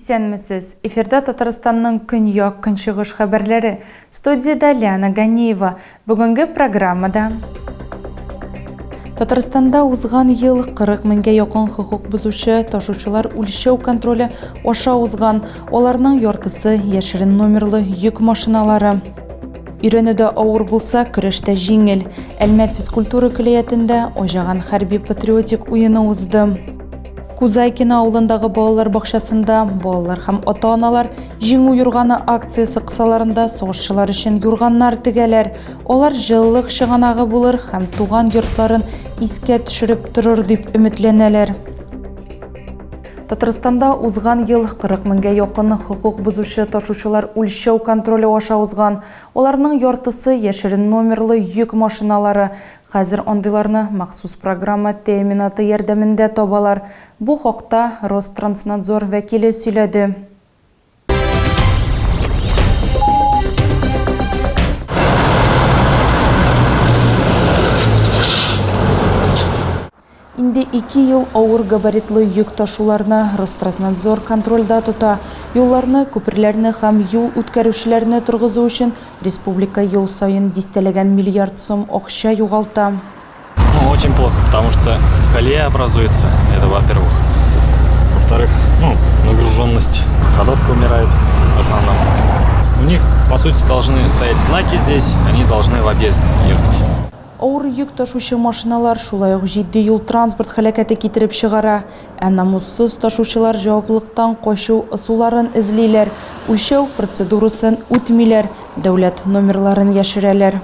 Исәнмесез! Эфирда Татарстанның көньяк көнчыгыш хәбәрләре. Студиядә Лиана Ганиева. Бүгенге программада Татарстанда узган ел 40 меңгә якын хокук бозучы ташучылар үлчәү контроле аша узган. Аларның яртысы яшерен номерлы йөк машиналары. Өйрәнүдә авыр булса, көрәштә җиңел. Әлмәт физкультура көллиятендә Аҗаган хәрби-патриотик уены узды. Кузайкино авылындагы балалар бакчасында балалар һәм ата-аналар Җиңү юрганы акциясе кысаларында сугышчылар өчен юрганнар тегәләр. Алар җылылык чыганагы булыр һәм туган йортларын искә төшереп торыр дип өметләнәләр. Татарстанда узган ел 40 меңгә якын хокук бозучы ташучылар үлчәү контроле аша узган. Аларның яртысы яшерен номерлы йөк машиналары. Хәзер андыйларны махсус программа тәэминаты ярдәмендә табалар. Бу хакта Ространснадзор вәкиле сөйләде. Инде ике ел авыр габаритлы йөк ташуларны Ростразнадзор контрольдә тота. Юлларны, күперләрне һәм юл үткәрүчеләрне торгызу өчен республика ел саен дистәләгән миллиард сум акча югалта. Ну, очень плохо, потому что колея образуется, это во-первых. Во-вторых, ну, нагруженность, ходовка умирает в основном. У них, по сути, должны стоять знаки здесь, они должны в объезд ехать. Авыр йөк ташучы машиналар шулай ук җитди юл-транспорт һәлакәте китереп чыгара. Ә намуссыз ташучылар җаваплылыктан качу ысулларын эзлиләр, үлчәү процедурасын үтмиләр, дәүләт номерларын яшерәләр.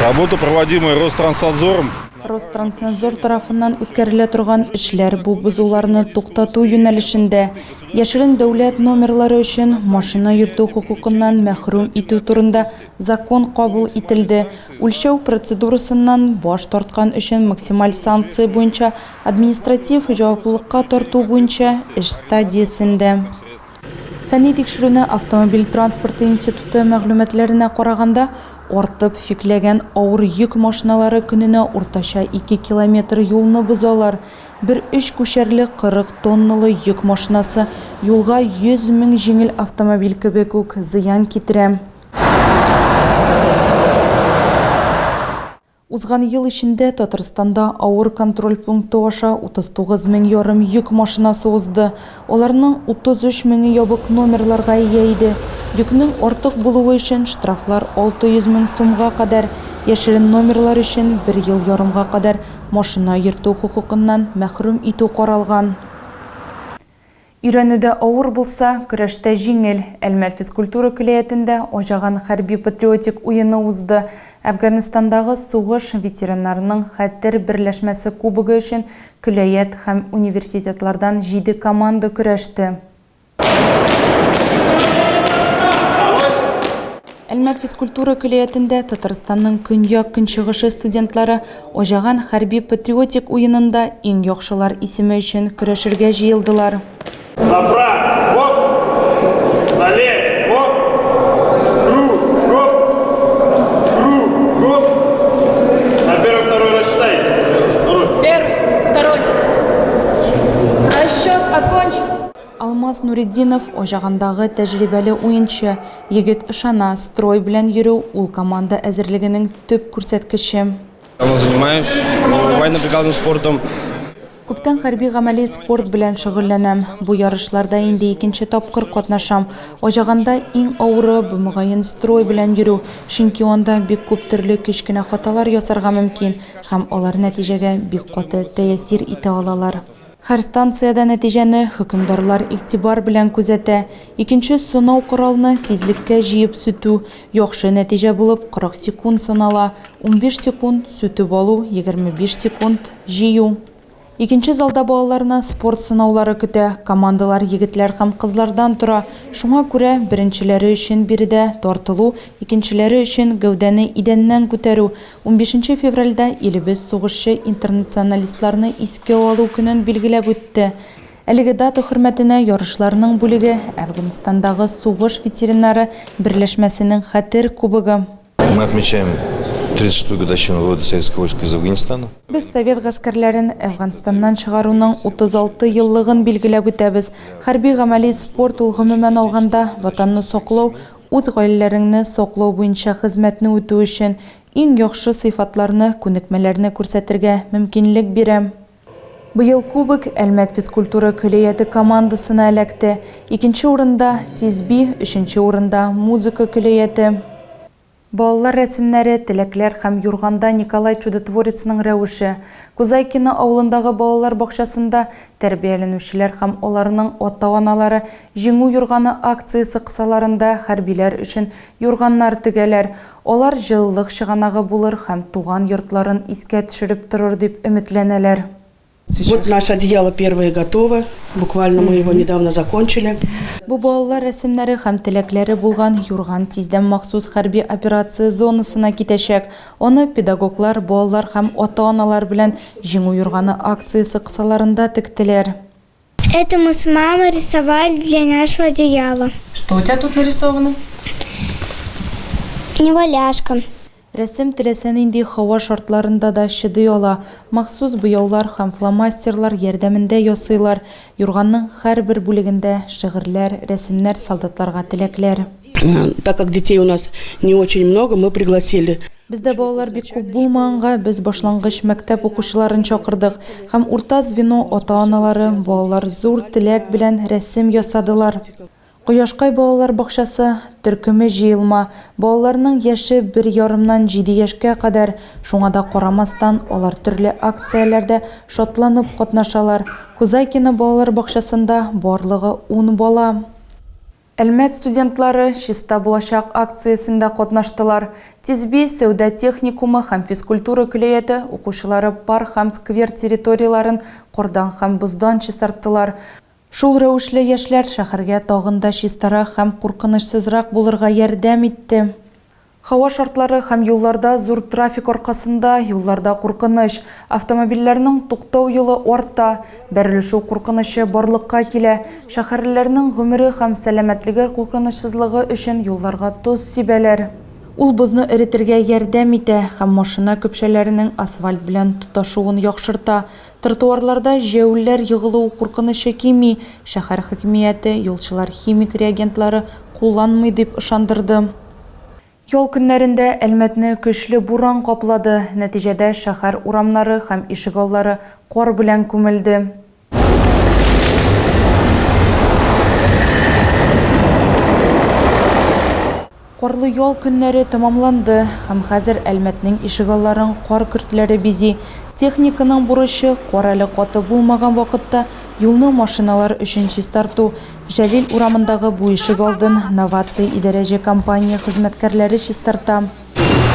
Работа, проводимая Ространснадзором. Ространснадзор тарафыннан үткәрелә торган эшләр бу бозуларны туктату юнәлешендә. Яшерен дәүләт номерлары өчен машина йөртү хокукыннан мәхрүм итү турында закон кабул ителде. Үлчәү процедурасыннан баш тарткан өчен максималь санкция буенча административ җаваплылыкка тарту буенча эш стадиясендә. Фәнни тикшерүне автомобиль транспорты институты мәгълүматларына караганда, артып фикләгән авыр йөк машиналары көненә уртача 2 километр юлны бозалар. Бер өч күчәрле 40 тонналы йөк машинасы юлга 100 мең җиңел автомобиль кебек үк зыян китерә. Узган ел эчендә Татарстанда авыр контроль пункты аша 39 мең ярым йөк машинасы узды. Аларның 33 меңе ябык номерларга ия иде. Йөкнең артык булуы өчен штрафлар 600 мең сумга кадәр, яшерен номерлар өчен бер ел ярымга кадәр машина йөртү хокукыннан мәхрүм итү каралган. Өйрәнүдә авыр булса, көрәштә җиңел. Әлмәт физкультура көллиятендә Аҗаган хәрби-патриотик уены узды. Әфганстандагы сугыш ветераннарының Хәтер берләшмәсе кубогы өчен көллият һәм университетлардан җиде команда көрәште. Әлмәт физкультура көллиятендә Татарстанның көньяк-көнчыгышы студентлары Аҗаган хәрби-патриотик уенында иң яхшылар исеме өчен көрәшергә җыелдылар. Направо! Налево! Кругом! Кругом! На первый, второй рассчитайся. Второй. Первый, второй. Расчет окончен. Алмаз Нуретдинов, Аҗагандагы тәҗрибәле уенчы. Егет ышана, строй белән йөрү, ул команда әзерлегенең төп күрсәткече. Давно занимаюсь военно-бригадным спортом. Күптән хәрби-гамәли спорт белән шөгыльләнәм. Бу ярышларда инде икенче тапкыр катнашам. Аҗаганда иң авыры, бу, мөгаен, строй белән йөрү, чөнки анда бик күп төрле кечкенә хаталар ясарга мөмкин һәм алар нәтиҗәгә бик каты тәэсир итә алалар. Һәр станциядә нәтиҗәне хөкемдарлар игътибар белән күзәтә. Икенче сынау коралны тизлеккә җыеп сүтү. Яхшы нәтиҗә булып 40 секунд санала, 15 секунд, сүтеп алу, 25 секунд, җыю. Икенче залда балаларны спорт сынаулары көтә. Командалар егетләр һәм кызлардан тора. Шуңа күрә беренчеләре өчен биредә тартылу, икенчеләре өчен гәүдәне идәннән күтәрү, Унбишенче февральдә илебез сугышчы-интернационалистларны искә алу көнен билгеләп үтте. Әлеге дата хөрмәтенә ярышларның бүлеге, Әфганстандагы сугыш ветериннары берләшмәсенең Хәтер кубогы. Мы отмечаем 36-ю годовщину вывода советского войска из Афганистана. Без совет гаскәрләрен Әфганстаннан чыгаруның 36 еллыгын билгеләп үтәбез. Хәрби-гамәли спорт ул гомумән алганда, Ватанны саклау, үз гаиләләреңне саклау буенча хезмәтне үтү өчен иң яхшы сыйфатларны, күнекмәләрне күрсәтергә мөмкинлек бирә. Быел кубок Әлмәт физкультура көллияте командасына эләкте. Икенче урында, Тизби, өченче урында, Музыка көллияте. Балалар рәсемнәре, теләкләр һәм юрганда Николай Чудотворецның рәвеше. Кузайкино авылындагы балалар бакчасында тәрбияләнүчеләр һәм аларның ата-аналары Җиңү юрганы акциясе кысаларында хәрбиләр өчен юрганнар тегәләр. Алар җылылык чыганагы булыр һәм туган йортларын искә төшереп торыр дип өметләнәләр. Вот наше одеяло первое готово, буквально мы его недавно закончили. Бу балалар рәсемнәре һәм теләкләре булган юрган тиздән махсус хәрби операция зонасына китәчәк. Аны педагоглар, балалар һәм ата-аналар белән Җиңү юрганы акциясе кысаларында тектеләр. Это мы с мамой рисовали для нашего одеяла. Что у тебя тут нарисовано? Неваляшка. Рәсем теләсә нинди һава шартларында да чыдый ала. Махсус буяулар һәм фломастерлар ярдәмендә ясыйлар. Юрганның һәрбер бүлегендә шигырьләр, рәсемнәр, солдатларга теләкләр. Так как детей у нас не очень много, мы пригласили. Бездә балалар бик күп булмаганга, без башлангыч мәктәп укучыларын чакырдык һәм урта звено ата-аналары, балалар зур теләк белән рәсем ясадылар. Кояшкай балалар бакчасы төркеме җыелма, балаларның яше бер ярымнан җиде яшькә кадәр, шуңа да карамастан, алар төрле акцияләрдә шатланып катнашалар. Кузайкино балалар бакчасында барлыгы ун бала. Әлмәт студентлары Чиста булачак акциясендә катнаштылар. Тизби сәүдә техникумы һәм физкультура көллияте укучылары парк һәм сквер территорияләрен кардан һәм боздан чистарттылар. Шул рәвешле яшьләр шәһәргә тагын да чистарак һәм куркынычсызрак булырга ярдәм итте. Һава шартлары һәм юлларда зур трафик аркасында юлларда куркыныч, автомобильләрнең туктау юлы арта, бәрелешү куркынычы барлыкка килә. Шәһәрлеләрнең гомере һәм сәламәтлеге куркынычсызлыгы өчен юлларга тоз сибәләр. Ул бозны эретергә ярдәм итә һәм машина көпшәләренең асфальт белән тоташуын яхшырта. Тротуарларда җәяүлеләр егылу куркынычы кими, шәһәр хакимияте юлчылар химик реагентлары кулланмый дип ышандырды. Ял көннәрендә Әлмәтне көчле буран каплады, нәтиҗәдә шәһәр урамнары һәм ишегаллары кар белән күмелде. Карлы ял көннәре тәмамланды һәм хәзер Әлмәтнең ишегалларын кар көртләре бизи. Техниканың бурычы, кар әле каты булмаган вакытта юлны машиналар өчен чистарту. Җәлил урамындагы бу ишегалдын Новация идарәҗе компания хезмәткәрләре чистарта.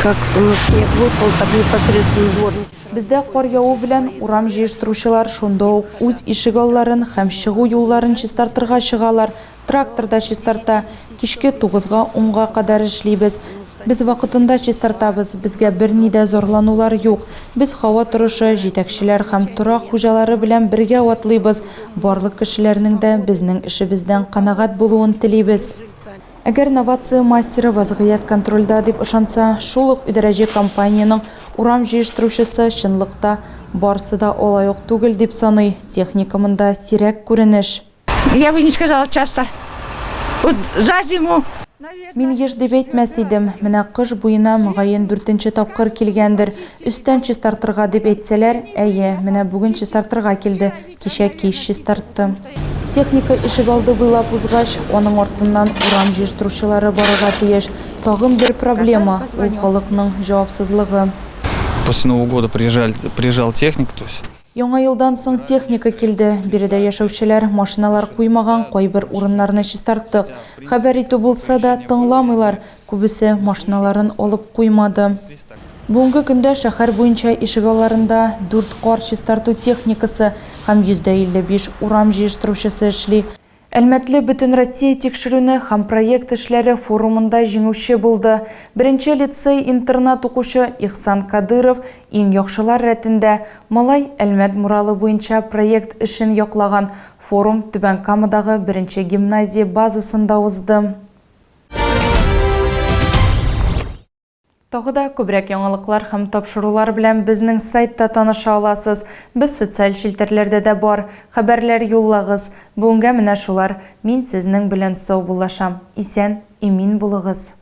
Как у нас снег выпал, так непосредственно дворники. Бездә кар яву белән урам җыештыручылар шунда ук үз ишегалларын һәм чыгу юлларын чистартырга чыгалар. Трактор да чистарта. Кичке тугызга, унга кадәр эшлибез. Без вакытында чистартабыз, безгә берни дә зарланулар юк. Без һава торышы, җитәкчеләр һәм торак хуҗалары белән бергә атлыйбыз. Барлык кешеләрнең дә безнең эшебездән канәгать булуын телибез. Әгәр Новация мастеры вазгыять контрольдә дип ышанса, шул ук идарәче компаниянең урам җыештыручысы чынлыкта барысы да алай ук түгел дип саный. Техника монда сирәк күренеш. Я бы не сказала часто. Вот за зиму. Мин еш дип әйтмәс идем. Менә кыш буена, мөгаен, дүртенче тапкыр килгәндер. Өстән чистартырга дип әйтсәләр, әйе, менә бүген чистартырга килде, кичә кич чистартты. Техника ишегалды буйлап узгач, аның артыннан урам җыештыручылары барырга тиеш. Тагын бер проблема, ул халыкның җавапсызлыгы. После Нового года приезжали, приезжал техник, то есть Яңа елдан соң техника килде. Биредә яшәүчеләр машиналар куймаган кайбер урыннарны чистарттык. Хәбәр итү булса да, тыңламыйлар, күбесе машиналарын алып куймады. Бүгенге көндә шәһәр буенча ишегалларында дүрт кар чистарту техникасы һәм 155 урам җыештыручысы эшли. Әлмәтле Бөтенроссия тикшерүне һәм проект эшләре форумында җиңүче булды. Беренче лицей-интернат укучы Ихсан Кадыров иң яхшылар рәтендә. Малай Әлмәт муралы буенча проект эшен яклаган. Форум Түбән Камадагы беренче гимназия базасында узды. Тагы да күбрәк яңалыклар һәм тапшырулар белән безнең сайтта таныша аласыз. Без социаль челтәрләрдә дә бар. Хәбәрләр юллагыз. Бүгенгә менә шулар. Мин сезнең белән саубуллашам. Исән, имин булыгыз.